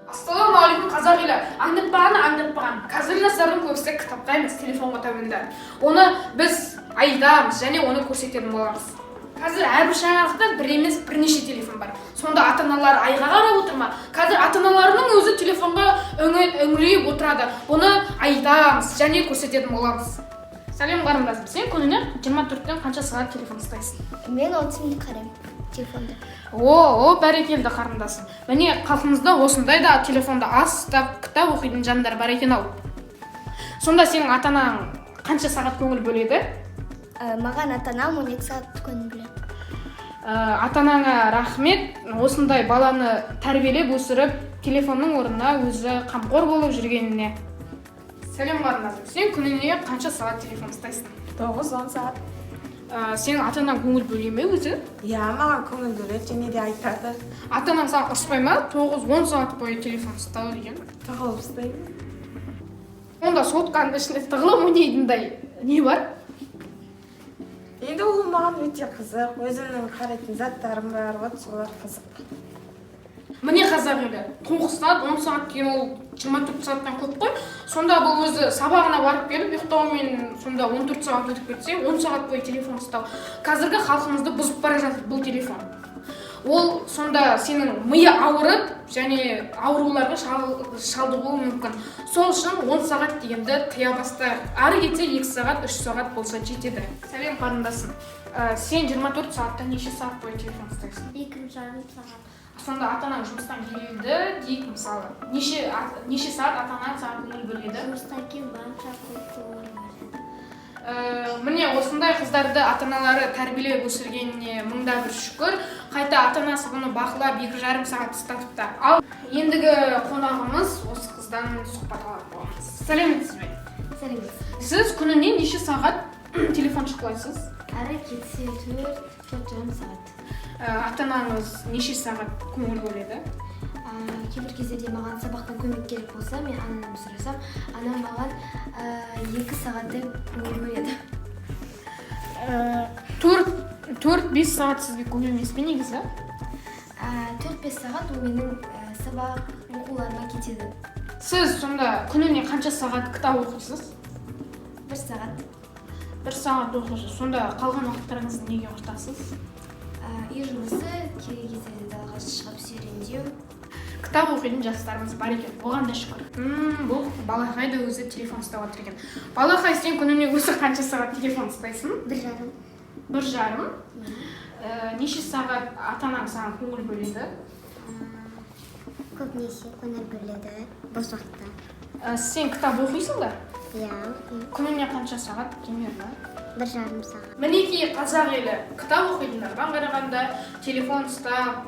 Ассалаумағалейкум, қазақ елі! Аңдатпағаны аңдатпаған, қазіргі жастардың көбісі кітапқа емес, телефонға тәуелді. Оны біз айтамыз және оны көрсететін боламыз. Қазір әрбір шаңырақта бір емес, бірнеше телефон бар. Сонда ата аналар айға қарап отыр ма? Қазір ата аналарының өзі телефонға үңірейіп отырады. Бұны айтамыз және көрсететін боламыз. Сәлем, қарындасым! Сен күніне 24-тен қанша сағат телефон ұстайсың? Мен 30 минут қараймын телефонды. О, бәрекелді, қарындасым! Міне, халқымызда осындай да телефонды аз ұстап, кітап оқитын жандар бар екен ау. Сонда сенің ата анаң қанша сағат көңіл бөледі? Маған ата анам 12 сағат көңіл бөледі. Ата анаңа рахмет, осындай баланы тәрбиелеп өсіріп, телефонның орнына өзі қамқор болып жүргеніне. Сәлем, қарындасым! Сен күніне қанша сағат телефон ұстайсың? 9-10 сағат. Сенің ата анаң көңіл бөле ме өзі? Иә, маған көңіл бөледі және де айтады. Ата анаң саған ұрыспай ма, 9-10 сағат бойы телефон ұстау деген? Тығылып ұстаймын. Онда сотканың ішінде тығылып ойнайтындай не бар? Енді ол маған өте қызық, өзімнің қарайтын заттарым бар, вот солар қызық. Міне, қазақ елі, 9 сағат, 10 сағат деген ол 24 сағаттан көп қой. Сонда бұл өзі сабағына барып келіп, ұйықтаумен сонда 14 сағат өтіп кетсе, 10 сағат бойы телефон ұстау. Қазіргі халқымызды бұзып бара жатыр бұл телефон. Ол сонда сенің миы ауырып және ауруларға шалдығуы мүмкін. Сол үшін 10 сағат дегенді тыя бастайық. Ары кетсе 2 сағат, 3 сағат болса жетеді. Сәлем, қарындасым! Сен 24 сағатта неше сағат бойы телефон ұстайсың? 2,5 сағат. Сонда ата анаң жұмыстан келді дейік, мысалы, неше сағат ата анаң саған көңіл бөледі? Жұмыстан кейін барынша көп көңіл бөледі. Міне, осындай қыздарды ата аналары тәрбиелеп өсіргеніне мыңда бір шүкір. Қайта ата анасы бұны бақылап, 2,5 сағат ұстатыпты. Ал ендігі қонағымыз, осы қыздан сұхбат алатын боламыз. Сәлеметсіз бе? Сәлеметсіз. Сіз күніне неше сағат телефон шұқылайсыз? Әрі кетсе 4-4,5 сағат. Ата анаңыз неше сағат көңіл бөледі? Кейбір кездерде маған сабақтан көмек керек болса, мен анамнан сұрасам, анам маған 2 сағаттай көңіл бөледі. 4-5 сағат сізге көп емес пе негізі? 4-5 сағат ол менің сабақ оқуларыма кетеді. Сіз сонда күніне қанша сағат кітап оқисыз? 1 сағат. 1 сағат оқисыз. Сонда қалған уақыттарыңызды неге құртасыз? Үй жұмысы, кей кездерде далаға шығып серуендеу. Кітап оқитын жастарымыз бар екен, оған да шүкір. Бұл балақай да өзі телефон ұстап отыр екен. Балақай, сен күніне өзі қанша сағат телефон ұстайсың? 1,5. 1,5. Неше сағат ата анаң саған көңіл бөледі? Көбінесе көңіл бөледі бос уақытта. Сен кітап оқисың ба? Иә, оқимын. Күніне қанша сағат примерно? 1,5 сағат. Мінекей, қазақ елі, кітап оқитындарға қарағанда телефон ұстап,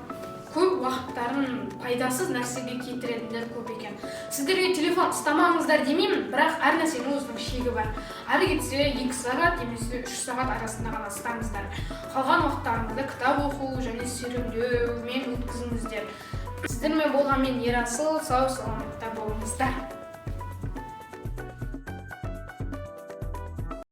көп уақыттарын пайдасыз нәрсеге кетіретіндер көп екен. Сіздерге телефон ұстамаңыздар демеймін, бірақ әр нәрсенің өзінің шегі бар. Әрі кетсе 2 сағат немесе 3 сағат арасында ғана ұстаңыздар. Қалған уақыттарыңызды кітап оқу және серуендеумен өткізіңіздер. Сіздермен болған мен, Ерасыл. Сау саламатта болыңыздар.